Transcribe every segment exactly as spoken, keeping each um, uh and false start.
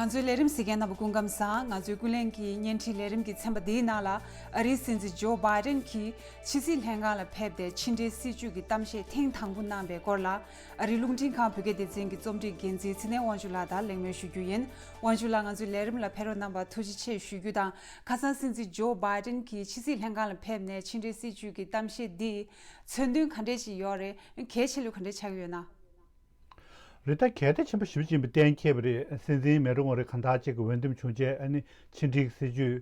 ང་ཚོའི་ལས་རིམ་གཟིགས་མཁན་རྣམ་པ་སྐུ་ཁམས་བཟང་། ང་ཚོའི་ཀུན་གླེང་གི་བརྙན་འཕྲིན་ལས་རིམ་གྱི་ཚན་པ་འདིའི་ནང་ལ་ཨ་རིའི་སྲིད་འཛིན་ཇོ་བྷའི་ཏིན་གྱིས་ཕྱི་སྲིད་ལྷན་ཁང་ལ་ཕེབས་ཏེ་ཕྱི་འབྲེལ་སྲིད་ཇུས་ཀྱི་གཏམ་བཤད་ཐེངས་དང་པོ་གནང་བའི་སྐོར་ལ་ཨ་རིའི་རླུང་འཕྲིན་ཁང་བོད་སྐད་སྡེ་ཚན་གྱི་རྩོམ་སྒྲིག་འགན་འཛིན་ཚེ་བརྟན་དབང་ཕྱུག་ལགས་དང་གླེང་མོལ་ཞུ་རྒྱུ་ཡིན། དབང་ཕྱུག་ལགས། ང་ཚོའི་ལས་རིམ་ལ་ཕེབས་རོགས་གནང་བར་ཐུགས་རྗེ་ཆེ་ཞུ་རྒྱུ་དང་། ཁ་སང་སྲིད་འཛིན་ཇོ་བྷའི་ཏིན་གྱིས་ཕྱི་སྲིད་ལྷན་ཁང་ལ་ཕེབས་ནས་ཕྱི་འབྲེལ་སྲིད་ཇུས་ཀྱི་གཏམ་བཤད་འདི་མཚོན་དོན་ག་འདྲས་ཅིག་ཡོད་རེད། གལ་ཆེ་ལོས་ག་འདྲས་ཆགས་ཀྱི་ཡོད་ན། རེད། ད་གལ་ཆེན་པོ་ཞེ་པོ་ཅིག་ཡིན་པ་གཏན་འཁེལ་བ་རེད། སྲིད་འཛིན་མེ་ཀྲི་ཝུན་རེད། གང་ལྟར་ཅིག་འོས་འདེམས་བྱུང་རྗེས་ཨ་ནི་ཕྱི་འབྲེལ་སྲིད་ཇུས་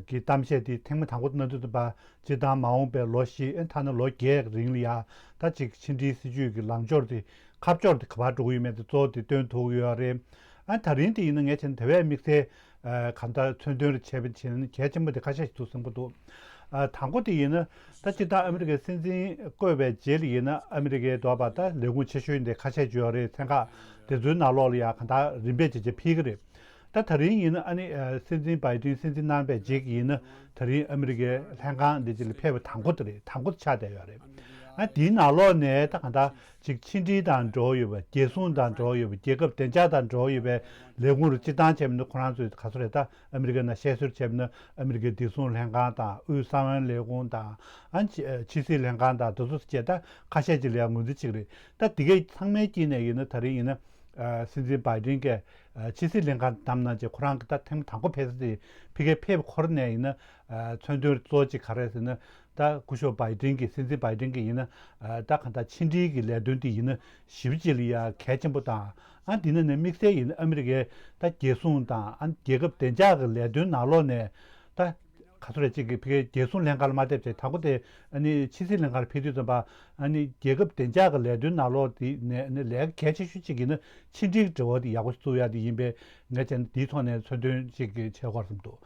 ཀྱི་གཏམ་བཤད་དེ་ཐེངས་མ་དང་པོ་གནང་དུས་ཙམ་པ། སྤྱིར་བཏང་མ་འོངས་པའི་ལོ་བཞི་ཨ་ཐ་ན་ལོ་བརྒྱད་རིང་ལ་ཡ་ད་ཅིག་ཕྱི་འབྲེལ་སྲིད་ཇུས་ཀྱི་ལངས་ཕྱོགས་དེ་ཁ་ཕྱོགས་དེ་ག་པར་འགྲོ་གི་ཡོད་མེད་དེ་གཙོ་བོ་དེ་སྟོན་ཐུབ་ཀྱི་ཡོད་རེད། ཨ་ད་རིང་དེ་ཡིན་ན་ངས་བྱས་ན་དེ་བས་དམིགས་བསལ་གང་ལྟར་མཚོན་དོན་རེ་བྱས་པ་བྱས་ན་གལ་ཆེན་པོ་དེ་ཁ་ཤས་ཤིག་འདུག་བསམ་གྱི་འདུག་ཨ་དང་པོ་དེ་ཡིན་ན། ད་སྤྱིར་བཏང་ཨ་མི་རི་ཀའི་སྲིད་འཛིན་བསྐོས་པའི་རྗེས་ལ་ཡིན་ན་ཨ་མི་རི་ཀའི་འདོད་པ་ད་ལས་ཁུངས་ཆེ་ཤོས་འདི་ཁ་ཤས་ཅིག་ཡོད་རེད། ཚན་ཁག་དེ་ཚོའི་ནང་ལོགས་ལ་ཡང་གང་ལྟར་རིམ་པས་བྱས་བྱས་འཕེལ་གྱི་རེད། ད་ད་རིང་ཡིན་ན་ཨ་ནི་ཨ་སྲིད་འཛིན་བྷའི་ཏིན་སྲིད་འཛིན་གནང་པའི་རྗེས་ཀྱི་ཡིན་ན་ད་རིང་ཨ་མི་རི་ཀའི་ལྷན་ཁང་འདི་ཅིག་ལ་ཕེབས་པ་དང་པོ་དེ་རེད། དང་པོ་དེ་ཆགས་བསྡད་ཡོད་རེད། ཨ་དེའི་ནང་ལོགས་ནས་ད་གང་ལྟར་ཅིག་ཕྱི་འབྲེལ་དང་འབྲེལ་བ་ཡོད་པ། རྒྱལ་སྲུང་དང་འབྲེལ་བ་ཡོད་པ། རྒྱལ་ཁབ་བདེ་འཇགས་དང་འབྲེལ་བ་ཡོད་པའི་ལས་ཁུངས་རུ་སྤྱིར་བཏང་བྱས་པ་ཡིན་ན་ཁོ་རང་ཚོས་ག་ཚོད་རེད། ད་ཨ་མི་རི་ཀའི་ནང་བཤད་སྲོལ་བྱས་པ་ཡིན་ན་ཨ་མི་རི་ཀའི་བདེ་སྲུང་ལྷན་ཁང་དང་། དབུས་གསང་བའི་ལས་ཁུངས་དང་། ཨ་ཕྱི་ཕྱི་སྲིད་ལྷན་ཁང་དང་། དེ་ཚོ་བཅས་ད་ཁ་ཤས་ཅིག་ལ་ཡང་ངོས་འཛིན་བྱེད་ཀྱི་རེད། ད་དེ་གའི་ཚང་མའི་དཀྱིལ་ནས་ཡིན་ན་ད་རིང་ཡིན་ན་ཨ་སྲིད་འཛིན་བྷའི་ཏིན་གྱིས་ཨ་ཕྱི་སྲིད་ལྷན་ཁང་བདམས་གནང་རྗེས་ཁོ་རང་གི་ད་ཐེངས་དང་པོ་ཕེབས་ས་དེ་ཕ་གིར་ཕེབས་འཁོར་ནས་ཡིན་ན་ཨ་མཚོན་དོན་གཙོ་བོ་གཅིག་ག་རེ་རེད་ཟེར་ན། ད་སྐུ་ཞབས་བྷའི་ཏིན་གྱིས། སྲིད་འཛིན་བྷའི་ཏིན་གྱིས་ཡིན་ན་ཨ་ད་གང་ལྟར་ཕྱི་འབྲེལ་གྱི་ལས་དོན་དེ་ཡིན་ན་ཞེ་པོ་ཅིག་ལ་ཡ་གལ་ཆེན་པོ་དང་། ཨ་འདི་ནས་ནས་དམིགས་བསལ་ཡིན་ན་ཨ་མི་རི་ཀའི་ད་རྒྱལ་སྲུང་དང་ཨ་རྒྱལ་ཁབ་བདེ་འཇགས་ཀྱི་ལས་དོན་ནང་ལོགས་ནས་ད་ག་ཚོད་རེད། གཅིག་གི་ཕ་གིའི་རྒྱལ་སྲུང་ལྷན་ཁང་ལ་མ་ཕེབས་བྱས་དང་པོ་དེ་ཨ་ནི་ཕྱི་སྲིད་ལྷན་ཁང་ལ་ཕེབས་དུས་ཙམ་པ། ཨ་ནི་རྒྱལ་ཁབ་བདེ་འཇགས་ཀྱི་ལས་དོན་ནང་ལོགས་དེ་ནས་ནི་ལས་ཀ་གལ་ཆེ་ཤོས་གཅིག་ཡིན་ན་ཕྱི་འབྲེལ་གྱི་འབྲེལ་བ་དེ་ཡག་པོ་ཞིག་བཙུགས་ཡ་དེ་ཡིན་པས། ངས་བྱས་ན་དེའི་ཐོག་ནས་མཚོན་དོན་གཅིག་གི་བྱེད་དགོས་བསམ་འདུག་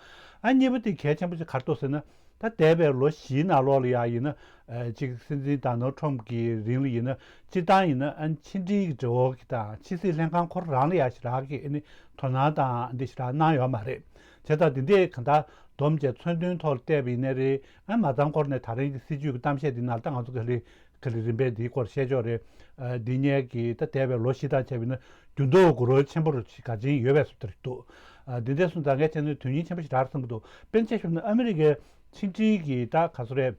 ཨ་གཉིས་པ་དེ་གལ་ཆེན་པོ་ཞིག་ག་རེ་འདུག་ཟེར་ན། ད་འདས་པའི་ལོ་བཞིའི་ནང་ལོགས་ལ་ཡ་ཡིན་ན་ཨ་གཅིག་སྲིད་འཛིན་ཌོ་ནལ་ཌི་ཊརམ་ཕི་གི་རིང་ལ་ཡིན་ན་སྤྱིར་བཏང་ཡིན་ན་ཨ་ཕྱི་འབྲེལ་གྱི་འབྲེལ་བ་གི་དང་ཕྱི་སྲིད་ལྷན་ཁང་ཁོ་རང་ལ་ཡ་ཞེ་དྲག་གི་ཨ་ནི་དོ་སྣང་དང་འདི་ཞེ་དྲག་གནང་ཡོད་མ་རེད། བྱས་ཙང་འདི་འདྲས་གང་ལྟར་བསྡོམས་བྱས་མཚོན་དོན་ཐོག་ལ་བལྟས་པ་ཡིན་ནའི་རེད། ཨ་མ་ཚང་སྐོར་ནས་ད་རིང་གི་སྲིད་ཇུས་ཀྱི་གཏམ་བཤད་འདི་ནང་ད་ང་ཚོ་ག་ལེ་ག་ལེ་རིམ་པས་འདིའི་སྐོར་བཤད་ཆོག་རེད། ཨ་འདི་ཉལ་གྱི་ད་འདས་པའི་ལོ་བཞི་དང་བྱས་པ་ཡིན་ན་འགྱུར་ལྡོག་དགོས་རོགས་ཆེན་པོ་རུ་ག་ཅིག་ཡོད་པའི་བཟོ་ལྟར་འདུག་ཨ་འདི་འདྲས་སོང་ཙང་ངས་བྱས་ན་དོན་སྙིང་ཆེན་པོ་ཞིག་རག་བསམ་གྱི་འདུག་དཔེར་ན་ཆ་བཞག་ན་ཨ་མི་རི་ཀའི་ཕྱི་འབྲེལ་གྱི་ད་ག་ཚོད་རེད།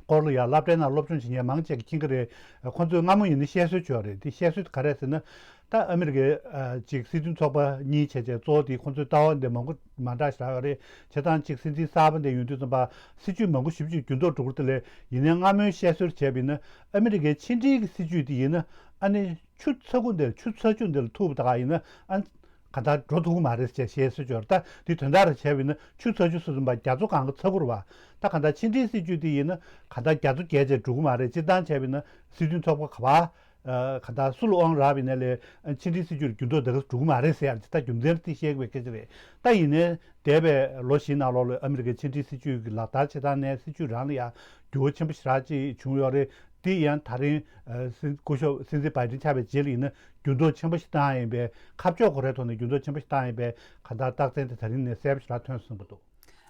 སྐོར་ལ་ཡང་སློབ་གྲྭའི་ནང་སློབ་སྦྱོང་བྱེད་མཁན་མང་ཆེ་གིས་མཁྱེན་གྱི་རེད། ཁོང་ཚོས་སྔ་མོ་ཡིན་ན་བཤད་སྲོལ་ཅིག་ཡོད་རེད། དེ་བཤད་སྲོལ་དེ་ག་རེད་ཟེར་ན། ད་ཨ་མི་རི་ཀའི་ཨ་ཅིག་སྲིད་དོན་ཚོགས་པ་གཉིས་བྱས་བྱས་གཙོ་བོ་དེ་ཁོང་ཚོའི་ལྟ་བ་འདི་མང་པོ་མ་འདྲ་ཞིག་རག་ཡོད་རེད། བྱས་ཙང་ཅིག་སྲིད་འཛིན་གསར་པ་འདི་ཡོང་དུས་ཙམ་པ་སྲིད་ཇུས་མང་པོ་ཞེ་པོ་ཅིག་འགྱུར་ལྡོག་འགྲོ་གི་རེད་དེ་ལས། ཡིན་ནའི་སྔ་མོའི་བཤད་སྲོལ་བྱས་པ་ཡིན་ན་ཨ་མི་རི་ཀའི་ཕྱི་འབྲེལ་གྱི་སྲིད་ཇུས་དེ་ཡིན་ན་ཨ་ནི་ཆུ་ཚ་ཁུ་འདིར་ཆུ་ཚ་ཆུ་འདིར་ཐུག་པ་ད་ག་ཡིན་ན་ཨ། ག་ད་འགྲོ་ཐུབ་ཀྱི་མ་རེད་ཅེས་བཤད་སྲོལ་ཅིག་ཡོད་རེད། ད་དེ་དོན་དག་རེ་བྱས་པ་ཡིན་ན་ཆུ་ཚ་ཆུ་སུ་ཙམ་པ་རྒྱ་མཚོ་གང་ག་ཚ་ཁུ་རེད་པ། ད་ག་ད་ཕྱི་འབྲེལ་སྲིད་ཇུས་དེ་ཡིན་ན་ག་ད་རྒྱ་མཚོ་བརྒལ་བྱས་འགྲོ་གི་མ་རེད། སྤྱིར་བཏང་བྱས་པ་ཡིན་ན་སྲིད་དོན་ཚོགས་པ་ག་པ་ཨ་ག་ད་སུ་ལ་དབང་རག་པ་ཡིན་ན་ལས་ཕྱི་འབྲེལ་སྲིད་ཇུས་ལ་འགྱུར་ལྡོག་ད་ག་འགྲོ་གི་མ་རེད་ཟེར་ཡ་རེད། ད་རྒྱུ་མཚན་དེ་བཤད་དགོས་པའི་སྐད་ཆ་རེད། ད་ཡིན་ནའི་འདས་པའི་ལོ་བཞིའི་ནང་ལོགས་ལ་ཨ་མི་རི་ཀའི་ཕྱི་འབྲེལ་སྲིད་ཇུས་ཀྱི་ལག་བསྟར་བྱེད་སྟངས་ནས་སྲིད་ཇུས་རང་ལ་ཡང་འགྱུར་བ་ཆེན་པོ་ཞེ་དྲག་ཅིག་བྱུང་ཡོད་རེད། དེ་ཡང་ད་རིང་ཨ་སྲིད་སྐུ་ཞབས་སྲིད་འཛིན་བྷའི་ཏིན་ཆགས་པའི་རྗེས་ལ་ཡིན་ན་འགྱུར་ལྡོག་ཆེན་པོ་ཞིག་བཏང་ཡིན་པས། ཁ་ཕྱོགས་ཁོ་རའི་ཐོག་ནས་འགྱུར་ལྡོག་ཆེན་པོ་ཞིག་བཏང་ཡིན་པས། གང་ལྟར་རྟགས་མཚན་དེ་ད་རིང་ནས་གསལ་པོ་ཞིག་རག་ཐོན་སོང་གི་འདུག་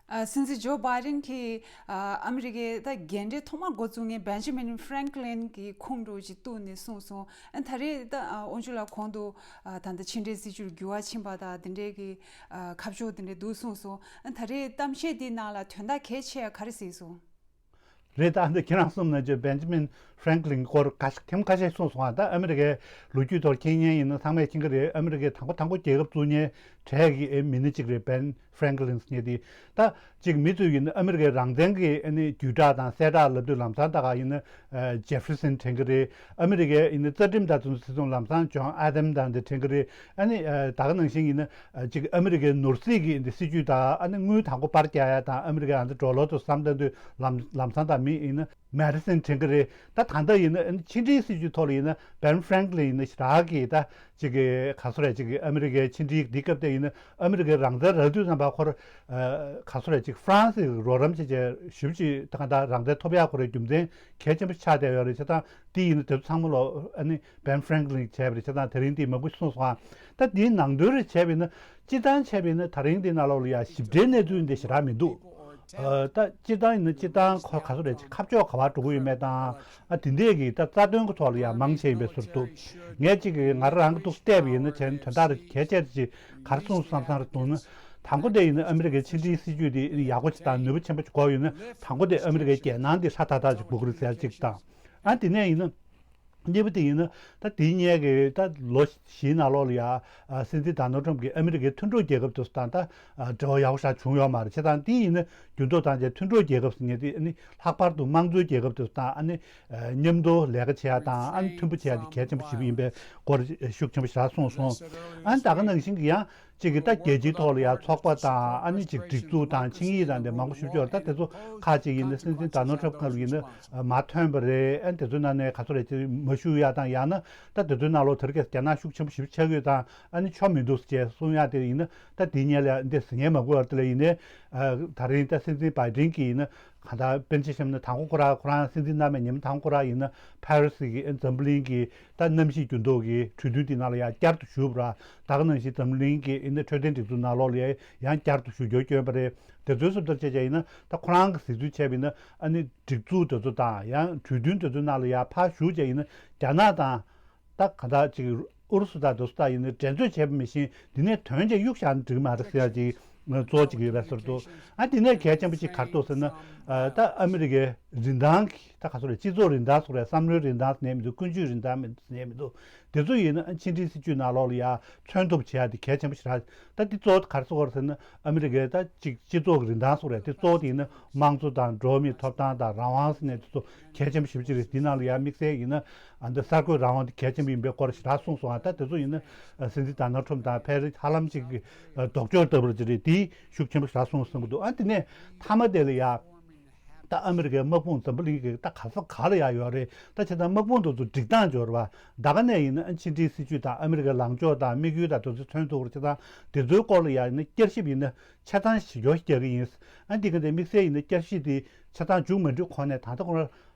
ཨ་སྲིད་འཛིན་ཇོ་བྷའི་ཏིན་གྱིས་ཨ་ཨ་མི་རི་ཀའི་ད་རྒན་གྲས་ཐོག་མར་འགོ་བཙུགས་མཁན་བེན་ཇི་མིན་ཧྥ་རེང་ཀི་ལིན་གྱི་ཁུངས་འདྲ་ཅིག་གཏུགས་ནས་གསུངས་སོང་། ཨ་ད་རེས་ད་ཨ་དབང་ཕྱུག་ལགས་གོང་དུ་ཨ་ད་ལྟ་ཕྱི་འབྲེལ་སྲིད་ཇུས་འགྱུར་བ་ཕྱིན་པ་དང་དེ་འདྲའི་གི་ཨ་ཁ་ཕྱོགས་དེ་འདྲ་འདུག་གསུངས་སོང་། ཨ་ད་རེས་གཏམ་བཤད་འདིའི་ནང་ལ་དོན་དག་གལ་ཆེ་ཡ་ག་རེ་གཟིགས་སོང་། རེད། ད་འདི་ཁྱེད་རང་གསུངས་ནང་བཞིན་བེན་ཇི་མིན་ཧྥ་རེང་ཀི་ལིན་སྐོར་ཁ་ཤས་ཐེངས་ཁ་ཤས་གསུངས་སོང་ང་། ད་ཨ་མི་རི་ཀའི་ལོ་རྒྱུས་ཐོག་མཁྱེན་མཁན་ཡིན་ན་ཚང་མས་མཁྱེན་གྱི་རེད། ཨ་མི་རི་ཀའི་དང་པོ་དང་པོ་རྒྱལ་ཁབ་བཙུགས་མཁན་གྲས་ཀྱི་ཨེ་མི་སྣ་གཅིག་རེད། བེན་ཧྥ་རེང་ཀི་ལིན་ཟེར་མཁན་དེ། ད་གཅིག་མི་ཚོས་ཡིན་ན་ཨ་མི་རི་ཀའི་རང་བཙན་གྱི་ཨ་ནི་བརྒྱུད་བསྒྲགས་དང་གསལ་བསྒྲགས་ལབ་དུས་ལམ་སང་ད་ག་ཡིན་ན་ཨ་ཇེ་ཧྥི་རི་སན་དྲན་གྱི་རེད། ཨ་མི་རི་ཀའི་ཡིན་ན་རྩ་ཁྲིམས་དང་དེ་ཚོ་ཟེར་སོང་ལམ་སང་ཇོན་ཨ་དམ་དང་དེ་དྲན་གྱི་རེད། ཨ་ནི་ཨ་ད་ག་ནང་བཞིན་ཡིན་ན་ཨ་གཅིག་ཨ་མི་རི་ཀའི་ནོར་སྲིད་ཀྱི་འདི་སྲིད་ཇུས་དང་ཨ་ནི་དངུལ་དང་པོ་པར་རྒྱག་ཡ་དང་ཨ་མི་རི་ཀའི་ང་ཚོ་ཌོ་ལར་དུ་བསམ་བཏང་དུས་ལམ་ལམ་སང་དང་མི་ཡིན་ན་མེ་རི་སན་དྲན་གྱི་རེད། ད་ད་ལྟ་ཡིན་ན་ཕྱི་འབྲེལ་སྲིད་ཇུས་ཐོག་ལ་ཡིན་ན་བེན་ཧྥ་རེང་ཀི་ལིན་ཡིན་ན་ཞེ་དྲག་གི་ད་ཅིག་གི་ག་ཚོད་རེད། ཅིག་གི་ཨ་མི་རི་ཀའི་ཕྱི་འབྲེལ་འདི་སྐབས་དེ་ཡིན་ན་ཨ་མི་རི་ཀའི་རང་བཙན་རག་དུས་ཙམ་པ་ཁོར་ག་ཚོད་རེད། ཅིག་ཧྥ་རན་སི་རོགས་རམ་བྱས་བྱས་ཞེ་པོ་ཅིག་ད་ག་ད་རང་བཙན་ཐོབ་ཡག་ཁོ་རའི་རྒྱུ་མཚན་གལ་ཆེན་པོ་ཆགས་བསྡད་ཡོད་རེད། བྱས་ཙང་དེ་ཡིན་ན་དེ་ཚོ་ཚང་མ་ལོ་ཨ་ནི་བེན་ཧྥ་རེང་ཀི་ལིན་བྱས་པ་རེད། བྱས་ཙང་དེ་རིང་དེ་མང་པོ་གསུངས་སོང་ང་། ད་དེའི་ནང་དོན་རེ་བྱས་པ་ཡིན་ན་སྤྱིར་བཏང་བྱས་པ་ཡིན་ན་ད་རིང་དེ་ནང་ལོགས་ལ་ཡ་ཞིབ་ཕྲའི་གནས་ཚུལ་འདི་ཞེ་དྲག་མི་འདུག་ཨ། ད་སྤྱིར་བཏང་ཡིན་ན་སྤྱིར་བཏང་ཁོ་ག་ཚོད་རེད། ཅིག་ཁ་ཕྱོགས་ག་པར་འགྲོ་གི་ཡོད་མེད་དང་། ཨ། དེ་འདྲས་ཀྱི་ད་རྩ་དོན་གྱི་ཐོག་ལ་ཡང་མང་ཆེ་ཡིན་པའི་བཟོ་འདུག་ངས་ཅིག་ང་རང་གི་ཐུགས་བལྟས་པ་ཡིན་ན་བྱས་ན་དོན་དག་རེ་གལ་ཆེ་རེ་ཅིག་ག་རེ་གསུངས་བསམ་བསམ་རེ་འདུག་ན། དང་པོ་དེ་ཡིན་ན་ཨ་མི་རི་ཀའི་ཕྱི་འབྲེལ་སྲིད་ཇུས་དེ་ཡག་པོ་ཅིག་དང་ནུས་པ་ཆེན་པོ་ཅིག་དགོས་ཡོད་ན། དང་པོ་དེ་ཨ་མི་རི་ཀའི་རྒྱལ་ནང་དེ་སྲ་ཐག་ཐག་ཅིག་དགོས་ཀྱི་རེད་ཟེར་ཅིག་དང་། ཨ། དེ་ནས་ཡིན་ན། གཉིས་པ་དེ་ཡིན་ན། ད་དེའི་སྔོན་གྱི་ད་ལོ་བཞིའི་ནང་ལོགས་ལ་ཡ། ཨ། སྲིད་འཛིན་ཌོ་ནལ་ཊམ་གྱིས་ཨ་མི་རི་ཀའི་མཐུན་གྲོགས་རྒྱལ་ཁབ་དེ་ཚོ་དང་ད། ཨ། འབྲེལ་བ་ཡག་པོ་ཞིག་བྱུང་ཡོད་མ་རེད། བྱས་ཙང་དེ་ཡིན་ན་འགྱུར་ལྡོག་བཏང་བྱས་མཐུན་གྲོགས་རྒྱལ་ཁབ་ཟེར་མཁན་དེ་ཨ་ནི་ལྷག་པར་དུ་དམངས་གཙོའི་རྒྱལ་ཁབ་དེ་ཚོ་དང་ཨ་ནི། ཨ། མཉམ་དུ་ལས་ཀ་བྱེད་ཡ་དང་ཨ་ནི་མཐུན་པོ་བྱེད་ཡ་དེ་གལ་ཆེན་པོ་ཞེ་པོ་ཡིན་པའི་སྐོར་ཤུགས་ཆེན་པོ་ཞིག་གསུངས་སོང་། ཨ་ནི་ད་ག་ནང་བཞིན་གྱི་ཡང་། གཅིག་གིས་ད་རྒྱལ་སྤྱིའི་ཐོག་ལ་ཡང་ཚོགས་པ་དང་ཨ་ནི་ཅིག་སྒྲིག་འཛུགས་དང་ཆིངས་ཡིག་དང་དེ་མང་པོ་ཞིག་ཡོད་རེད། ད་དེ་ཚོ་ཁག་ཅིག་ཡིན་ན་སྲིད་འཛིན་ཌོ་ནལ་ཊམ་སྒང་ལ་ཡིན་ན་མར་ཐོན་པ་རེད། ཨ་ནི་དེ་ཚོའི་ནང་ནས་ག་ཚོད་རེད་ཅིག་མ་ཞུགས་ཡ་དང་། ཡང་ན་ད་དེ་ཚོའི་ནང་ལོགས་དེ་རིང་ཁ་སང་རྒྱ་ནག་ཤུགས་ཆེན་པོ་ཞེ་པོ་ཆགས་ཀྱི་ཡོད་དང་ཨ་ནི་ཆོ་མི་འདུག་ཅེས་གསུང་ཡ་དེ་ཡིན་ན། ད་དེའི་སྔོན་ལ་འདི་ཟེར་མཁན་མང་པོ་ཡོད་རེད། དེ་ལ་ཡིན་ནའི་ད་རིང་ད་སྲིད་འཛིན་བྷའི་ཌེན་གྱིས་ཡིན་ན། གང་ལྟར་དཔེར་ན་ཆ་བཞག་ན་དང་པོ་ཁོ་རང་ཁོ་རང་སྲིད་འཛིན་གནང་བའི་ཉིན་མོ་དང་པོ་ཁོ་རང་ཡིན་ན་ཕ་རི་སི་གི་འཛམ་བུ་གླིང་གི་ད་གནམ་གཤིས་འགྱུར་ལྡོག་གི་གྲོས་མཐུན་དེ་ནང་ལ་ཡང་བསྐྱར་དུ་ཞུགས་པ་རེད། ད་ག་ནང་བཞིན་འཛམ་བུ་གླིང་གི་ཨ་ནི་འཕྲོད་བསྟེན་སྒྲིག་འཛུགས་ནང་ལོགས་ལ་ཡང་ཡང་བསྐྱར་དུ་ཞུ་སྐྱོར་བསྐྱོན་པ་རེད། དེ་ཚོའི་བཟོ་ལྟར་བྱས་བྱས་ཡིན་ན་ད་ཁོ་རང་གི་གཟིགས་ཚུལ་བྱས་པ་ཡིན་ན་ཨ་ནི་སྒྲིག་འཛུགས་དེ་ཚོ་དང་ཡང་གྲོས་མཐུན་དེ་ཚོ་ནང་ལ་ཡང་ཕར་ཞུགས་བྱས་ཡིན་ན་རྒྱ་ནག་དང་། ད་ག་འདྲ་ཅིག་ཨུ་རུ་སུ་དང་དེ་ཚོ་དང་ཡིན་ན་འགྲན་རྩོད་བྱས་པ་མི་ཤེས། འདི་ནས་དོན་ཅིག་གཡུག་བཞག་ན་འགྲིག་མ་རེད་ཟེར་ཡ་ཅིག་གཙོ་བོ་ཅིག་ཡོད་པའི་བཟོ་འདུག་ཨ། དེ་ནས་གལ་ཆེན་པོ་ཅིག་ག་རེ་འདུག་ཟེར་ན། ཨ། ད་ཨ་མི་རི་ཀའི་རིན་ཐང་གི་ད་ག་ཚོད་རེད། སྤྱི་ཚོགས་རིན་ཐང་ཟེར་རེད། བསམ་བློའི་རིན་ཐང་ཟེར་ནས་མི་འདུག་ཀུན་སྤྱོད་རིན་ཐང་མི་ཟེར་ནས་མི་འདུག་དེ་ཚོ་ཡིན་ན་ཕྱི་འབྲེལ་སྲིད་ཇུས་ནང་ལོགས་ལ་ཡ་མཚོན་ཐུབ་བྱེད་ཡ་དེ་གལ་ཆེན་པོ་ཞིག་རེད། ད་འདི་གཙོ་བོ་ག་རེ་ཟེར་དགོས་རེད་ཟེར་ན་ཨ་མི་རི་ཀའི་ད་ཅིག་སྤྱི་ཚོགས་ཀྱི་རིན་ཐང་ཟེར་རེད། དེ་གཙོ་བོ་དེ་ཡིན་ན་དམངས་གཙོ་དང་འགྲོ་བ་མིའི་ཐོབ་ཐང་དང་རང་དབང་ཟེར་ནས་དེ་ཚོ་གལ་ཆེན་པོ་ཞེ་པོ་ཅིག་རེད། འདི་ནང་ལ་ཡ་དམིགས་བསལ་ཡིན་ན། ཨ། འདི་གསར་འགོད་རང་དབང་དེ་གལ་ཆེན་པོ་ཡིན་པའི་སྐོར་ཞེ་དྲག་གསུངས་སོང་། ཨ། ད་དེ་ཚོ་ཡིན་ན་སྲིད་འཛིན་ཌོ་ནལ་ཊམ་དང་ཕ་རི་སི་ཧ་ལམ་གཅིག་གི་ལྡོག་ཕྱོགས་ལྟ་བུ་ཅིག་རེད། དེ་ཤུགས་ཆེན་པོ་ཞེ་དྲག་གསུངས་བསམ་གྱི་འདུག་ཨ། དེ་ནས་མཐའ་མ་དེ་ལ་ཡ། ད་ཨ་མི་རི་ཀའི་དམག་དཔུང་འཛམ་བུ་གླིང་གི་ད་ག་ས་ག་ལ་ཡ་ཡོད་རེད། ད་བྱས་ཙང་དམག་དཔུང་དེ་ཚོ་སྒྲིག་སྟངས་སྦྱོར་བ་ད་ག་ནས་ཡིན་ན་ཕྱི་འབྲེལ་སྲིད་ཇུས་དང་ཨ་མི་རི་ཀའི་ལངས་ཕྱོགས་དང་དམིགས་ཡུལ་དང་དེ་ཚོ་མཚོན་ཐུབ་པ་རེད། བྱས་ཙང་དེ་ཚོའི་སྐོར་ལ་ཡ་ཡིན་ན་བསྐྱར་ཞིབ་ཡིན་ན་ཆ་ཚང་ཞིབ་ཕྲ་རྒྱག་གི་ཡིན། ཨ། འདི་ག་དེ་དམིགས་བསལ་ཡིན་ན་བསྐྱར་ཞིབ་དེ་ཆ་ཚང་མཇུག་མ་འགྲིལ་གོང་ནས་ད་ལྟ་ཁོ་རང་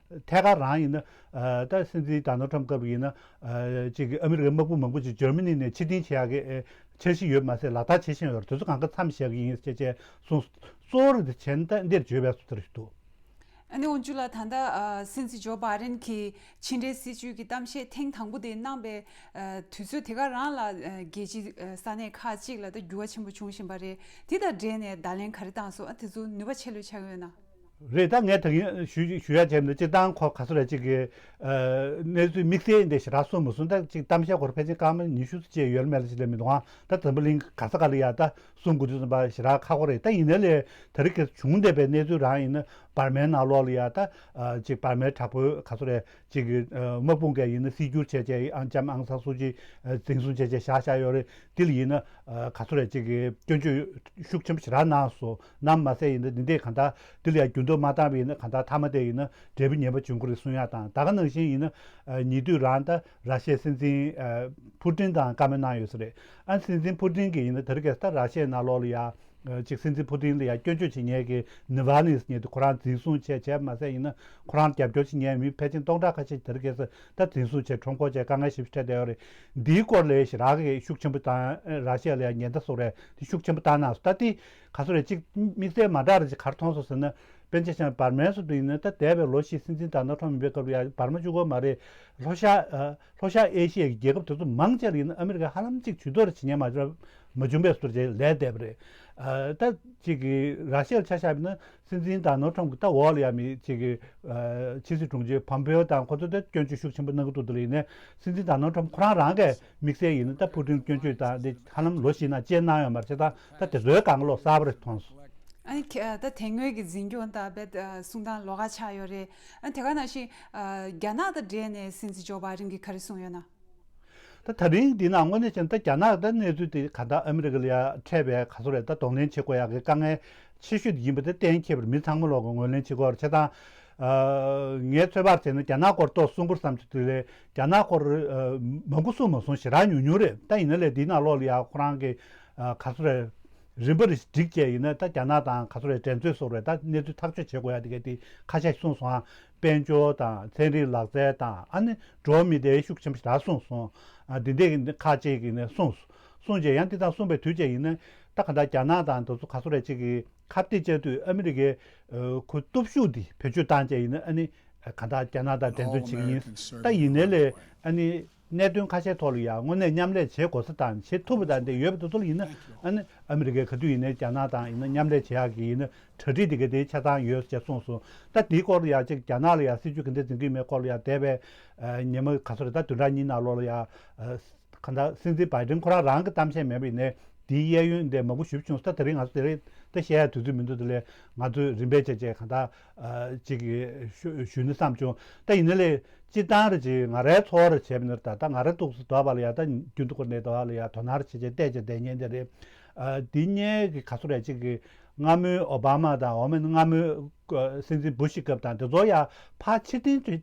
ཐད་ཀར་རང་ཡིན་ན། ཨ། ད་སྲིད་འཛིན་ཌོ་ནལ་ཊམ་སྐབས་ཡིན་ན། ཨ། ཅིག་ཨ་མི་རི་ཀའི་དམག་དཔུང་མང་པོ་ཅིག་འཇར་མ་ནི་ནས་ཕྱིར་འཐེན་བྱེད་ཡག་གི་འཆར་གཞི་ཡོད་མ་ཟད་ལག་བསྟར་བྱེད་བཞིན་ཡོད་རེད། དེ་ཚོ་གང་ག་མཚམས་བཞག་གི་ཡིན་ཞེས་བྱས་གསུངས། གཙོ་བོ་རེད་དེ་བྱས་ན་ད་འདིར་བརྗོད་པའི་སུ་ལྟར་ཞིག་འདུག་ཨ་ནི་དབང་ཕྱུག་ལགས། ད་ལྟ་ཨ་སྲིད་འཛིན་ཇོ་བྷའི་ཌེན་གྱིས་ཕྱི་འབྲེལ་སྲིད་ཇུས་ཀྱི་གཏམ་བཤད་ཐེངས་དང་པོ་དེ་གནང་པའི་ཨ་དུས་ཚོད་དེ་ག་རང་ལ་ཨ་རྒྱལ་སྤྱིའི་ཨ་ས་གནས་ཁག་ཅིག་ལ་ད་འགྱུར་བ་ཆེན་པོ་བྱུང་བཞིན་པ་རེད། དེ་དང་འབྲེལ་ནས་བརྡ་ལན་ག་རེ་བཏང་སོང་། ཨ་དེ་ཚོ་ནུས་པ་ཆེ་ལོས་ཆགས་ཡོད་ན། རེད། ད་ངས་ད་གིན་ཞུ་ཞུ་ཡ་བྱས་ན་སྤྱིར་བཏང་ཁོ་ག་ཚོད་རེད། ཅིག་གི་ཨ་གནས་ཚུལ་དམིགས་བསལ་འདི་ཞེ་དྲག་གསུངས་མ་སོང་། ད་ཅིག་གཏམ་བཤད་སྐོར་ཕལ་ཆེར་སྐར་མ་ཉི་ཤུ་ཙམ་བྱས་ཡོད་མེད་ལ་ཅིག་ལས་མི་འདུག་ཨང་། ད་འཛམ་བུ་གླིང་ག་ས་ག་ལ་ཡ་ད་གསུང་དགོས་དུས་ཙམ་པ་ཞེ་དྲག་ཁག་པོ་རེད། ད་ཡིན་ན་ལས་ད་རེས་ཀྱི་བྱུང་བསྡད་པའི་གནས་ཚུལ་རང་ཡིན་ན་འབར་མའི་ནང་ལོགས་ལ་ཡ་ད་ཨ་ཅིག་འབར་མའི་དྲག་པོའི་ག་ཚོད་རེད། ཅིག་གི་ཨ་དམག་དཔུང་གིས་ཡིན་ན་སྲིད་སྒྱུར་བྱས་བྱས་ཨང་ལྕམ་ཨང་སང་སུ་ཅི་ཨ་འཛིན་བཟུང་བྱས་བྱས་བཞག་བཞག་ཡོད་རེད། དེ་ལ་ཡིན་ན་ཨ་ག་ཚོད་རེད། ཅིག་གི་སྐྱོན་བརྗོད་ཤུགས་ཆེན་པོ་ཞེ་དྲག་གནང་སོང་། གནང་མ་ཟད་ཡིན་ན་འདི་འདྲས་གང་ལྟར་དེ་ལ་ཡང་འགྱུར་ལྡོག་མ་བཏང་བ་ཡིན་ན་གང་ལྟར་མཐའ་མ་དེ་ཡིན་ན་འབྲས་བུ་ངན་པ་འབྱུང་གི་རེད་གསུང་ཡ་དང་། ད་ག་ནང་བཞིན་ཡིན་ན་ཨ་ཉེ་དུས་རང་ད་ར་ཤི་ཡའི་སྲིད་འཛིན་ཨ་ཕུ་ཏིན་དང་བཀའ་མོལ་གནང་ཡོད་ས་རེད། ཨ་སྲིད་འཛིན་ཕུ་ཏིན་གྱིས་ཡིན་ན་དེ་རིང་ཁ་སང་ད་ར་ཤི་ཡའི་ནང་ལོགས་ལ་ཡ། ཨ་ཅིག་སྲིད་འཛིན་ཕུ་ཏིན་ལ་ཡང་སྐྱོན་བརྗོད་བྱེད་མཁན་གྱི་ནི་ཝ་ལི་ཟེར་མཁན་དེ་ཁོ་རང་འཛིན་བཟུང་བྱས། བྱས་མ་ཟད་ཡིན་ན་ཁོ་རང་རྒྱབ་སྐྱོར་བྱེད་མཁན་མི་ཕལ་ཆེར་སྟོང་ཕྲག་ཁ་ཤས་དེ་རིང་ཁ་སང་ད་འཛིན་བཟུང་བྱས་ཁྲོམ་སྐོར་བྱས་དཀའ་ངལ་ཞེ་པོ་འཕྲད་བསྡད་ཡོད་རེད། འདིའི་སྐོར་ལ་ཞེ་དྲག་གི་ཤུགས་ཆེན་པོ་དང་ར་ཤི་ཡ་ལ་ཡང་ཉེན་བརྡ་སོགས་རེད་དེ་ཤུགས་ཆེན་པོ་བཏང་གནང་སོང་། ད་དེ་ག་ཚོད་རེད། ཅིག་དམིགས་བསལ་མ་འདྲ་རེད། ཅིག་ག་རེ་མཐོང་སོང་ཟེར་ན། དཔེར་ན་ཆ་བཞག་ན་འབར་མའི་སུ་དུ་ཡིན་ན་ད་འདས་པའི་ལོ་བཞི་སྲིད་འཛིན་ཌོ་ནལ་ཊམ་ཡིན་པའི་སྐབས་ལ་ཡང་འབར་མ་གཅིག་པོ་མ་རེད། ལྷོ་ཤར་ཨ་ལྷོ་ཤར་ཨེ་ཤི་ཡའི་རྒྱལ་ཁབ་དེ་ཚོ་མང་ཆེ་ལ་ཡིན་ན་ཨ་མི་རི་ཀས་ཧ་ལམ་གཅིག་ཇུས་གཏོགས་རེ་བྱེད་མཁན་མ་མ་བྱུང་བའི་སུ་རེ་ལས་བསྡད་པ་རེད། ཨ་ད་གཅིག་གི་ར་ཤི་ཡ་ལ་ཆ་བཞག་ན་སྲིད་འཛིན་ཌོ་ནལ་ཊམ་གྱི་ད་འོག་ལ་ཡ་མི་གཅིག་གི་ཨ་ཕྱི་སྲིད་དྲུང་ཆེ་ཕོམ་པེའོ་དང་ཁོ་ཚོ་ད་སྐྱོན་བརྗོད་ཤུགས་ཆེན་པོ་གནང་གི་འདུག་དེ་ལ་ཡིན་ན་སྲིད་འཛིན་ཌོ་ནལ་ཊམ་ཁོ་རང་རང་གིས་དམིགས་བསལ་ཡིན་ན་ད་ཕུ་ཏིན་སྐྱོན་བརྗོད་དང་དེ་ཧ་ལམ་ལོ་བཞི་ནང་བཅད་གནང་ཡོད་མ་རེད། བྱས་ཙང་ད་དེ་ཚོའི་སྒང་ག་ལོག་གསར་པ་རེ་མཐོང་སོང་། ཨ་ནི་ཁྱེད་ད་དེ་སྔོན་གྱི་འཛིན་སྐྱོང་དང་རྦད་གསུང་སྟངས་ལོགས་ཀ་ཆགས་ཡོད་རེད། ཨ་ནི་དེ་ག་ནང་བཞིན་རྒྱ་ནག་དང་འབྲེལ་ནས་སྲིད་འཛིན་ཇོ་བྷའི་ཌེན་གྱིས་ག་རེ་གསུངས་ཡོད་ན། ད་ད་རིང་འདི་ནང་དངོས་གནས་བྱས་ན་ད་རྒྱ་ནག་ད་གནས་ཚུལ་དེ་ག་ད་ཨ་མི་རི་ཀ་ལ་ཡ་འཕྲད་པའི་ག་ཚོད་རེད། ད་གདོང་ལེན་བྱེད་དགོས་ཡག་གི་དཀའ་ངལ་ཆེ་ཤོས་དེ་ཡིན་པ་དེ་གཏན་འཁེལ་བ་རེད། མི་ཚང་མ་ལོག་གི་ངོས་ལེན་བྱེད་དགོས་རེད། བྱས་ཙང་ངའི་ཚོད་དཔག་བྱས་ན་རྒྱ་ནག་སྐོར་ཏོག་གསུང་དགོས་བསམ་གྱི་དུས་ལས་རྒྱ་ནག་སྐོར་མང་པོ་གསུང་མ་སོང་། ཞེ་དྲག་ཉུང་ཉུང་རེད། ད་ཡིན་ན་ལས་འདི་ནང་ལོགས་ལ་ཡ་ཁོ་རང་གི་ག་ཚོད་རེད། རིམ་པ་རེ་བསྒྲིགས་བྱས་ཡིན་ན་ད་རྒྱ་ནག་དང་ག་ཚོད་རེད་འགྲན་རྩོད་སོགས་རེད། ད་གནས་ཚུལ་ཐག་གཅོད་བྱེད་དགོས་ཡ་དེ་ག་དེ་ཁ་ཤས་གསུངས་སོང་ཨ། དཔལ་འབྱོར་དང་ཚན་རིག་ལག་རྩལ་དང་ཨ་ནི་འགྲོ་བ་མི་སྡེའི་ཤུགས་ཆེན་པོ་ཞེ་དྲག་གསུངས་སོང་ཨ། འདི་འདྲས་ཀྱི་ཁག་ཅིག་གིས་ནས་གསུངས་གསུངས་བྱས་ཡང་འདི་དང་གསུངས་པའི་དུས་བྱས་ཡིན་ན་ད་ག་ད་རྒྱ་ནག་དང་དེ་ཚོ་ག་ཚོད་རེད་ཅིག་གི་ ཁ་གཏད་བཅག་དུས་ཨ་མི་རི་ཀའི་ཁོ་སྟོབས་ཤུགས་འདི་བེད་སྤྱོད་བཏང་བྱས་ཡིན་ན་ཨ་ནི་གང་ལྟར་རྒྱ་ནག་དང་འགྲན་རྩོད་བྱེད་ཀྱི་ཡིན། ད་ཡིན་ནའི་ལས་ཨ་ནི་གནད་དོན་ཁ་ཤས་ཐོག་ལ་ཡང་དངོས་གནས་མཉམ་ལས་བྱེད་དགོས་ས་དང་བྱེད་ཐུབ་པ་དང་དེ་ཡོད་པ་དེ་ཚོ་ལ་ཡིན་ན་ཨ་ནི་ཨ་མི་རི་ཀས་ག་དུས་ཡིན་ནའི་རྒྱ་ནག་དང་ཡིན་ན་མཉམ་ལས་བྱེད་ཡག་གི་ཡིན་ན་གྲ་སྒྲིག་དེ་ག་དེ་ཆ་ཚང་ཡོད་ཅེས་གསུངས་སོང་། ད་དེའི་སྐོར་ལ་ཡང་ཅིག་རྒྱ་ནག་ལ་ཡང་སྲིད་ཇུས་ག་འདྲ་འཛིན་གྱི་ཡོད་མེད་སྐོར་ལ་ཡང་འདས་པའི་ཉི་མ་ག་ཚོད་རེད། ད་བདུན་ཕྲག་གཉིས་ནང་ལོགས་ལ་ཡང་གང་ལྟར་སྲིད་འཛིན་བྷའི་ཌེན་ཁོ་རང་རང་གི་གཏམ་བཤད་མེད་པ་ཡིན་ནའི་དེའི་གཡས་གཡོན་འདི་མང་པོ་ཞིབ་བྱུང་ས། ད་དེ་རིང་ང་ཚོ་དེ་རིང་ད་བཤད་ཡ་དུས་ཚོད་མི་འདུག་དེ་ལས་ང་ཚོས་རིམ་པས་བྱས་བྱས་གང་ལྟར་ཅིག་ཞུ་ཞུ་ནི་བསམ་བྱུང་། ད་ཡིན་ན་ལས་སྤྱི་བཏང་རེ་ཅིག་ང་རའི་ཚོར་བ་རེ་བྱས་པ་ཡིན་ན། ད་ད་ང་རའི་ཏོག་ཙམ་དོགས་པ་ལ་ཡ་ད་རྒྱུན་དུ་ཁོ་ནས་དོགས་པ་ལ་ཡ་དོ་སྣང་རེ་བྱས་བྱས་བལྟས་བྱས་བསྡད་མཁན་དེ་རེད། འདི་གཉིས་ཀྱི་ག་ཚོད་རེད། ཅིག་གི་སྔ་མོའི་ཨོ་བྷ་མ་དང་འོ་མ་སྔ་མོའི་སྲིད་འཛིན་བུ་ཤི་སྐབས་དང་དེ་ཚོ་ཡ་ཕར་ཕྱིར་འཐེན་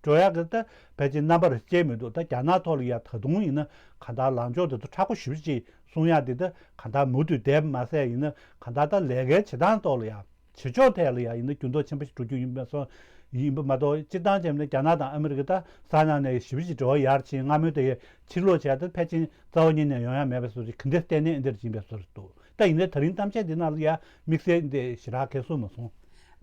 འགྲོ་ཡག་གི་ད་ཕལ་ཆེར་རྣམ་པ་རེ་སྐྱེས་མི་འདུག་ད་རྒྱ་ནག་ཐོག་ལ་ཡ་ད་དུང་ཡིན་ན་གང་ལྟར་ལངས་ཕྱོགས་དེ་ཚོ་མཁྲེགས་པོ་ཞེ་པོ་ཅིག་གསུང་ཡག་དེ་ད་གང་ལྟར་མུ་མཐུད་བསྡད་པ་མ་ཟད་ཡིན་ན་གང་ལྟར་ད་ལས་ཀའི་བྱེད་སྟངས་ཐོག་ལ་ཡ་བྱེད་ཕྱོགས་ཐད་ལ་ཡ་ཡིན་ན་འགྱུར་ལྡོག་ཆེན་པོ་ཞིག་འགྲོ་རྒྱུ་ཡིན་པ་སོང་ཡིན་པ་མ་གཏོགས། སྤྱིར་བཏང་བྱས་ན་རྒྱ་ནག་དང་ཨ་མི་རི་ཀ་ད་ས་ནང་ནས་ཞེ་པོ་ཅིག་འབྲེལ་བ་ཡར་ཕྱིན། སྔ་མོའི་དེ་ཕྱིར་ལོག་བྱས་ད་ཕལ་ཆེར་རྩ་བ་ཉིད་ནས་ཡོང་ཡག་མེད་པའི་བཟོ་ཅིག་གི་འདི་ལྟས་ངན་འདིར་ཕྱིན་པའི་བཟོ་ཞིག་འདུག་ད་ཡིན་ནའི་ད་རིང་གཏམ་བཤད་འདི་ནང་ལ་ཡ་དམིགས་བསལ་འདི་ཞེ་དྲག་གང་ཡང་གསུངས་མ་སོང་།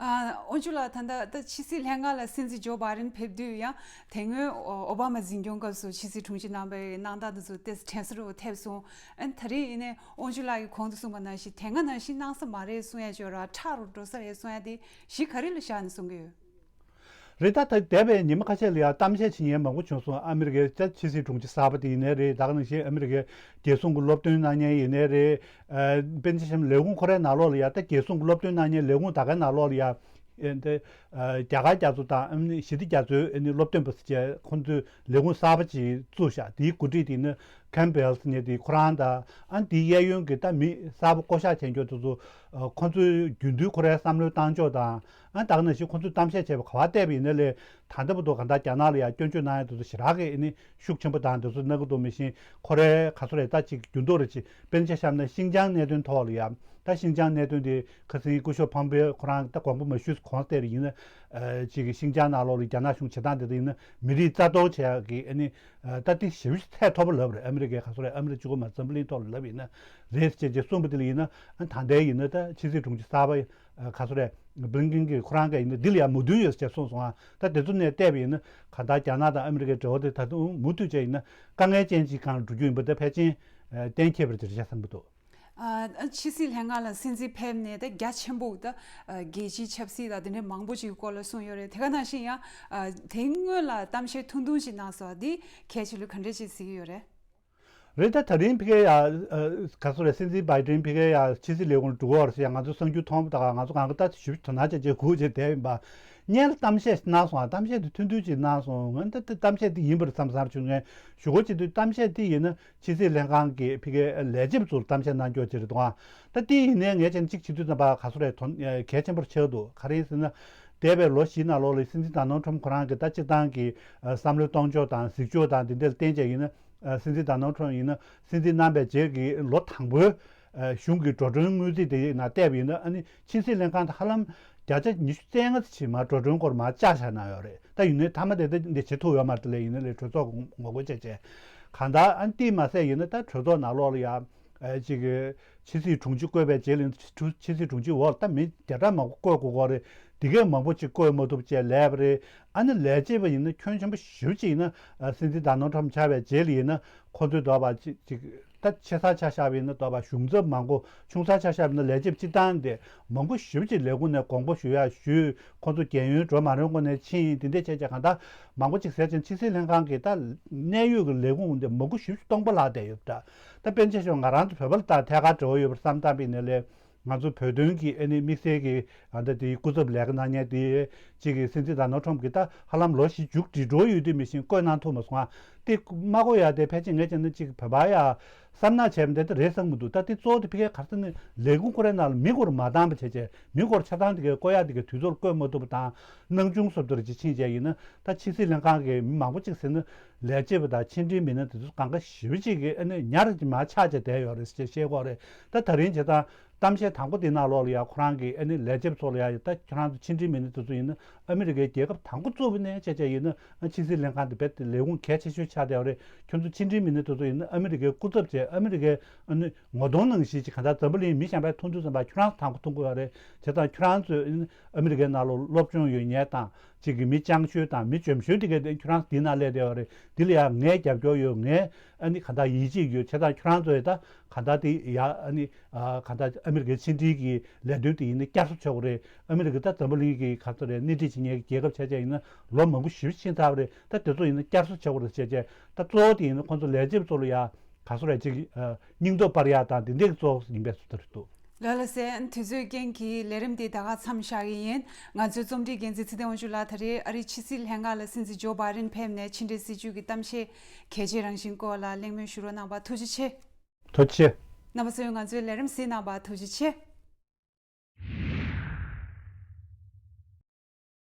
ཨ། དབང་ཕྱུག་ལགས། ད་ལྟ་ད་ཕྱི་སྲིད་ལྷན་ཁང་ལ་སྲིད་འཛིན་ཇོ་བྷའི་ཌེན་ཕེབས་དུས་ཡང་དེ་སྔོན་ཨོ་ཨོ་བྷ་མ་འཛིན་སྐྱོང་སྐབས་སུ་ཕྱི་སྲིད་དྲུང་ཆེ་གནང་བའི་གནང་སྟངས་དེ་ཚོ་ཏོག་ཙམ་དྲན་གསོ་རུ་ཐེབས་སོང་། ཨ་ནི་ད་རེས་ཡིན་ནའི་དབང་ཕྱུག་ལགས་ཀྱིས་གོང་དུ་གསུངས་པ་ནང་བཞིན་དེ་སྔ་ནང་བཞིན་གནང་ས་མ་རེད་གསུང་ཡ་ཅིག་ཡོད་ར། མཁྲེགས་རུ་འགྲོ་ས་རེད་གསུང་ཡ་དེ་གཞི་ག་རེ་ལ་བཞག་ནས་གསུང་གི་ཡོད། རེད། ད་ད་འདས་པའི་ཉི་མ་ཁ་ཤས་ལ་ཡང་གཏམ་བཤད་བྱེད་མཁན་མང་པོ་བྱུང་སོང་། ཨ་མི་རི་ཀའི་ད་ཕྱི་སྲིད་དྲུང་ཆེ་གསར་པ་དེ་ཡིན་ནའི་རེད། ད་ག་ནང་བཞིན་ཨ་མི་རི་ཀའི་རྒྱལ་སྲུང་གི་སློབ་སྟོན་གནང་མཁན་ཡིན་ནའི་རེད། ཨ། དཔེར་ན་ཆ་བཞག་ན་ལས་ཁུངས་ཁོ་རའི་ནང་ལོགས་ལ་ཡ་ད་རྒྱལ་སྲུང་གི་སློབ་སྟོན་གནང་མཁན་ལས་ཁུངས་ད་གའི་ནང་ལོགས་ལ་ཡ། ཨེ། འདི། ཨ། རྒྱ་གར་རྒྱ་མཚོ་དང་ཨ་ནི་ཞི་བདེ་རྒྱ་མཚོའི་ཨ་ནི་སློབ་སྟོན་པ་ཟེར་བྱས་ཁོང་ཚོས་ལས་ཁུངས་གསར་པ་ཅིག་བཙུགས་ཤག་དེའི་འགོ་ཁྲིད་དེ་ནི་ཁེམ་བྷེལ་ཟེར་མཁན་དེ་ཁོ་རང་དང་། ཨ་ནི་དེའི་གཡས་གཡོན་གྱི་ད་མི་གསར་པ་བསྐོ་གཞག་བྱས་མཁན་དེ་ཚོ། ཨ། ཁོང་ཚོའི་རྒྱུན་དུ་ཁོ་རའི་བསམ་བློའི་བཏང་ཕྱོགས་དང་། ཨ། ད་ག་ནང་བཞིན་ཁོང་ཚོས་གཏམ་བཤད་བྱས་པ་ག་པར་བལྟས་པ་ཡིན་ན་ལས་ད་ལྟ་བར་དུ་གང་ལྟར་རྒྱ་ནག་ལ་ཡང་སྐྱོན་བརྗོད་གནང་ཡ་དེ་ཚོ་ཞེ་དྲག་གི་ཨ་ནི་ཤུགས་ཆེན་པོ་དང་དེ་ཚོ་གནང་གི་འདུག་མི་ཤེས། ཁོ་རའི་ག་ཚོད་རེད། ད་ཅིག་འགྱུར་ལྡོག་རེ་ཅིག་དཔེར་ན་ཆ་བཞག་ན་ཤིང་ཅང་གནད་དོན་ཐོག་ལ་ཡ། ད་ཤིང་ཅང་གནད་དོན་དེ་ཁ་སང་སྐུ་ཞབས་ཕོམ་པེ་ཁོ་རང་ད་དགོངས་པ་མ་ཞུས་གོང་དེར་ཡིན་ན། ཨ། ཅིག་ཤིང་ཅང་ནང་ལོགས་ལ་རྒྱ་ནག་གཞུང་བྱེད་སྟངས་དེ་དག་ཡིན་ན་མི་རིགས་རྩ་གཏོར་བྱེད་ཡག་གི་ཨ་ནི། ཨ། ད་དེ་ཞེ་པོ་ཅིག་ཚད་མཐོ་པོ་ལབ་རེད། ཨ་མི་རི་ཀའི་ག་ཚོད་རེད། ཨ་མི་རི་གཅིག་པོ་མ་འཛམ་བུ་གླིང་ཐོག་ལ་ལབ་ཡིན་ན་རེད་ཅེས་ཅེས་གསུངས་པ་དེ་ལ་ཡིན་ན། ཨ། ད་ལྟའི་ཡིན་ན་ད་ཕྱི་སྲིད་དྲུང་ཆེ་གསར་པ། ཨ། ག་ཚོད་རེད། བྷི་ལིན་ཀིན་གྱིས་ཁོ་རང་གིས་ཡིན་ན་འདི་ལ་ཡང་མོས་མཐུན་ཡོད་ཟེར་གསུངས་སོང་ཨ། ད་དེ་ཚོ་ནས་བལྟས་པ་ཡིན་ན་གང་ལྟར་རྒྱ་ནག་དང་ཨ་མི་རི་ཀའི་འབྲེལ་བ་དེ་ད་དུང་མུ་མཐུད་བྱས་ཡིན་ན་དཀའ་ངལ་ཅན་ཅིག་སྒང་འགྲོ་རྒྱུ་ཡིན་པ་དེ་ཕལ་ཆེར། ཨ། གཏན་འཁེལ་བ་རེད་ཅེས་བསམ་གྱི་འདུག་ཨ། ཕྱི་སྲིད་ལྷན་ཁང་ལ་སྲིད་འཛིན་ཕེབས་ནས་ད་རྒྱ་ཆེན་པོ་ད། ཨ། རྒྱལ་སྤྱིའི་ཆབ་སྲིད་ལ་དེ་འདྲའི་མང་པོ་ཅིག་སྐོར་ལ་གསུངས་ཡོད་རེད། དེ་ག་ནང་བཞིན་ཡང་། ཨ། དེ་སྔོན་ལ་གཏམ་བཤད་ཐུང་ཐུང་ཅིག་གནང་སོང་། འདི་གལ་ཆེ་ལོས་ག་འདྲས་ཅིག་གཟིགས་ཀྱི་ཡོད་རེད། རེད། ད་ད་རིང་ཕ་གིའི་ཡ། ཨ། ག་ཚོད་རེད། སྲིད་འཛིན་བྷའི་ཌེན་ཕ་གིའི་ཡ་ཕྱི་སྲིད་ལས་ཁུངས་ལ་འགྲོ་གི་ཡོད་རེད་ཟེར་ཡ་ང་ཚོ་གསར་འགྱུར་མཐོང་བ་ད་ག་ང་ཚོ་གང་ག་ད་ཞིབ་དོ་སྣང་བྱས་བྱས་སྒུག་བྱས་བསྡད་ཡིན་པ། སྔོན་ལ་གཏམ་བཤད་གནང་སོང་ཨ། གཏམ་བཤད་དེ་ཐུང་ཐུང་ཅིག་གནང་སོང་། ང་ད་ད་གཏམ་བཤད་དེ་ཡིན་པར་བསམ་བསམ་བྱུང་ངས་ཞུ་སྒོ་བྱེད་དུས་གཏམ་བཤད་དེ་ཡིན་ན་ཕྱི་སྲིད་ལྷན་ཁང་གི་ཕ་གིའི་ལས་བྱེད་པ་ཚོར་གཏམ་བཤད་གནང་རྒྱུ་ཅིག་རེད་འདུག་ཨ། ད་དེ་ཡིན་ནའི་ངས་བྱས་ན་གཅིག་བྱེད་དུས་ཙམ་པ་ག་ཚོད་རེད། དོན་གལ་ཆེན་པོར་ཆགས་འདུག་ག་རེ་ཡིན་ཟེར་ན། འདས་པའི་ལོ་བཞིའི་ནང་ལོགས་ལ་སྲིད་འཛིན་ཌོ་ནལ་ཊམ་ཁོ་རང་གི་ད་སྤྱིར་བཏང་གི་བསམ་བློའི་གཏོང་ཕྱོགས་དང་གཟིགས་ཕྱོགས་དང་དེ་འདྲ་ལ་བརྟེན་བྱས་ཡིན་ན། སྲིད་འཛིན་ཌོ་ནལ་ཊམ་ཡིན་ན་སྲིད་འཛིན་གནང་བའི་རྗེས་ཀྱི་ལོ་དང་པོའི་གཞུང་གི་འགྲོ་གྲོན་དངུལ་རྩིས་དེ་ནང་བལྟས་པ་ཡིན་ན་ཨ་ནི་ཕྱི་སྲིད་ལྷན་ཁང་དུ་ཧ་ལམ་བརྒྱ་ཆ་ཉི་ཤུ་རྩ་ལྔ་ཙམ་ཞིག་མར་འགྲོ་གྲོན་སྐོར་མར་བཅག་བཞག་གནང་ཡོད་རེད། ད་ཡིན་ནའི་མཐའ་མ་དེ་ད་འདི་བྱེད་ཐུབ་ཡོད་མ་རེད། དེ་ལས་ཡིན་ན་ལས་གྲོས་ཚོགས་ངོ་རྒོལ་བྱས་བྱས་གང་ལྟར་ཨ་ནི་དེས་མ་ཟད་ཡིན་ན་ད་གྲོས་ཚོགས་ནང་ལོགས་ལ་ཡང་ཅིག་ཕྱི་སྲིད་དྲུང་ཆེ་བསྐོས་པའི་རྗེས་ལ་ཕྱི་སྲིད་དྲུང་ཆེའི་འོག་ལ་ད་མི་བརྒྱ་ཕྲག་མང་པོ་བསྐོས་དགོས་ཀྱི་རེད། དེ་གས་མང་པོ་ཅིག་བསྐོས་མ་ཐུབ་བྱས་ལས་པ་རེད། ཨ་ནི་ལས་བྱེད་པ་ཡིན་ན་ཁྱོན་ཆེན་པོ་ཞེ་པོ་ཅིག་ཡིན་ན་སྲིད་འཛིན་ཌོ་ནལ་ཊམ་ཆགས་པའི་རྗེས་ལ་ཡིན་ན་ཁོ་ཚོའི་འདོད་པ་ཅིག་ཅིག་ད་ཆེ་ས་ཆ་བཞག་པ་ཡིན་ན་འདོད་པ་གཞུང་ཚབ་མང་པོ། ཆུང་ས་ཆ་བཞག་པ་ཡིན་ན་ལས་བྱེད་པ་སྤྱི་བཏང་དེ་མང་པོ་ཞེ་པོ་ཅིག་ལས་ཁུངས་ནས་དགོངས་པ་ཞུ་ཡ་ཞུས། ཁོ་ཚོ་རྒས་ཡོལ་འགྲོ་མ་རན་སྒོ་ནས་ཕྱིན། དེ་འདྲས་བྱས་བྱས་གང་ལྟར་མང་པོ་ཅིག་ཟེར་ཅིང་ཕྱི་སྲིད་ལྷན་ཁང་གི་ད་གནད་ཡོད་ཀྱི་ལས་ཁུངས་དེ་མང་པོ་ཞེ་པོ་ཅིག་སྟོང་པ་ལགས་བསྡད་ཡོད་པ་འདྲ། ད་དཔེར་ན་ཆ་བཞག་ང་རང་ཚོ་བོད་པ་ལ་ད་ཐད་ཀར་འབྲེལ་བ་ཡོད་པར་བསམ་བཏང་པ་ཡིན་ན་ལས། ང་ཚོ་བོད་དོན་གྱི་ཨ་ནི་དམིགས་བསལ་གྱི་ཨ་ད་དེའི་སྐུ་ཚབ་ལས་ཀ་གནང་མཁན་དེ་གཅིག་གི་སྲིད་འཛིན་ཌོ་ནལ་ཊམ་གྱིས་ད་ཧ་ལམ་ལོ་བཞི་མཇུག་སྒྲིལ་འགྲོ་ཡོད་དུས་མི་ཤེས་བསྐོས་གནང་ཐུབ་མ་སོང་ཨ། དེ་མ་བསྐོས་ཡ་དེ་ཕལ་ཆེར་ངས་བྱས་ན་གཅིག་བོད་པ་ཡ་བསམ་ནག་བྱས་པ་འདི་ད་རེད་བསམ་གྱི་འདུག་ད་དེ་གཙོ་བོ་དེ་ཕ་གིའི་ག་རེ་ཟེར་ན་ལས་ཁུངས་ཁོ་རའི་ནང་ལ་མི་སྐོར་མ་བཏང་བ་བྱས་བྱས་མི་སྐོར་ཆ་ཚང་དེ་གའི་བསྐོ་ཡ་དེ་གའི་དུས་ཚོད་བསྐོས་མ་ཐུབ་པ་དང་སྣང་ཆུང་སོབ་ཏོ་རེ་ཅིག་ཕྱིན་བྱས་ཡིན་ན་ད་ཕྱི་སྲིད་ལྷན་ཁང་གི་མི་མང་པོ་ཅིག་ཟེར་ན་ལས་བྱེད་པ་དང་ཕྱི་འབྲེལ་མི་སྣ་དེ་ཚོ་གང་ག་ཞེ་པོ་ཅིག་གི་ཨ་ནི་ཉར་གྱི་མར་ཆགས་བྱས་བསྡད་ཡོད་རེད་ཅེས་བཤད་ཀྱི་ཡོད་རེད། ད་ད་རིང་བྱས་ཙང་། གཏམ་བཤད་དང་པོ་དེ་ནང་ལོགས་ལ་ཡ་ཁོ་རང་གི་ཨ་ནི་ལས་བྱེད་ཚོ་ལ་ཡ་ད་ཁྱོད་རང་ཚོ་ཕྱི་འབྲེལ་མི་སྣ་དེ་ཚོ་ཡིན་ན་ཨ་མི་རི་ཀའི་རྒྱལ་ཁབ་དང་པོ་བཙུགས་པ་ནས་བྱས་བྱས་ཡིན་ན་ཕྱི་སྲིད་ལྷན་ཁང་དེ་རྦད་དེ་ལས་ཁུངས་གལ་ཆེ་ཤོས་ཆགས་བསྡད་པ་རེད། ཁྱོད་ཚོ་ཕྱི་འབྲེལ་མི་སྣ་དེ་ཚོ་ཡིན་ན་ཨ་མི་རི་ཀའི་སྐུ་ཚབ་བྱས་ཨ་མི་རི་ཀའི་ཨ་ནི་ངོ་གདོང་ནང་བཞིན་ཅིག་གང་ལྟར་འཛམ་བུ་གླིང་མི་གཞན་པས་མཐོང་དུས་ཙམ་པ་ཁྱོད་རང་ཚོ་དང་པོ་མཐོང་དགོས་པ་རེད། བྱས་ཙང་ཁྱོད་རང་ཚོས་ཨ་མི་རི་ཀའི་ནང་ལ་སློབ་སྦྱོང་ཡོད་མཁན་དང་ཅིག་གི་མི་སྤྱང་ཤོས་དང་མི་འཇོན་ཤོས་དེ་གས་དེ་ཁྱོད་རང་ཚོ་དེའི་ནང་སླེབས་བསྡད་པ་རེད། དེ་ལ་ཡང་ངས་རྒྱབ་སྐྱོར་ཡོད། ངས་ཨ་ནི་གང་ལྟར་ཡིད་ཆེས་ཡོད། བྱས་ཙང་ཁྱོད་རང་ཚོས་ད་གང་ལྟར་དེ་ཡ་ཨ་ནི་ཨ་གང་ལྟར་ཨ་མི་རི་ཀའི་ཕྱི་འབྲེལ་གྱི་ལས་དོན་དེ་ཡིན་ན་བསྐྱར་གསོ་བྱེད་དགོས་རེད། ཨ་མི་རི་ཀ་ད་འཛམ་བུ་གླིང་གི་ག་ཚོད་རེད། སྣེ་ཁྲིད་བྱེད་མཁན་གྱི་རྒྱལ་ཁབ་བྱས་བྱས་ཡིན་ན་ལོ་མང་པོ་ཞེ་པོ་ཕྱིན་ཚར་བ་རེད། ད་དེ་ཚོ་ཡིན་ན་བསྐྱར་གསོ་བྱེད་དགོས་རེད་བྱས་བྱས། ད་གཙོ་བོ་དེ་ཡིན་ན་ཁོང་ཚོ་ལས་བྱེད་ཚོ་ལ་ཡ་ག་ཚོད་རེད་ཅིག་ཨ་སྙིང་སྟོབས་སྤར་ཡག་དང་དེ་འདྲས་གཙོ་བོ་ཡིན་པའི་བཟོ་འདྲ་རེད་འདུག་ལགས་ལགས་སེ། དུས་ཚོད་རྐྱེན་གྱིས་ལས་རིམ་འདི་ད་ག་མཚམས་བཞག་གི་ཡིན། ང་ཚོའི་རྩོམ་སྒྲིག་འགན་འཛིན་ཚེ་བརྟན་དབང་ཕྱུག་ལགས་ད་རེས་ཨ་རིའི་ཕྱི་སྲིད་ལྷན་ཁང་ལ་སྲིད་འཛིན་ཇོ་བྷའི་ཌེན་ཕེབས་ནས་ཕྱི་འབྲེལ་སྲིད་ཇུས་ཀྱི་གཏམ་བཤད་གལ་ཆེའི་རང་བཞིན་སྐོར་ལ་གླེང་མོལ་ཞུ་རོགས་གནང་བ་ཐུགས་རྗེ་ཆེ། ཐུགས་རྗེ་ཆེ། རྣམ་པ་ཚོས་ང་ཚོའི་ལས་རིམ་གཟིགས་གནང་བར་ཐུགས་རྗེ་ཆེ།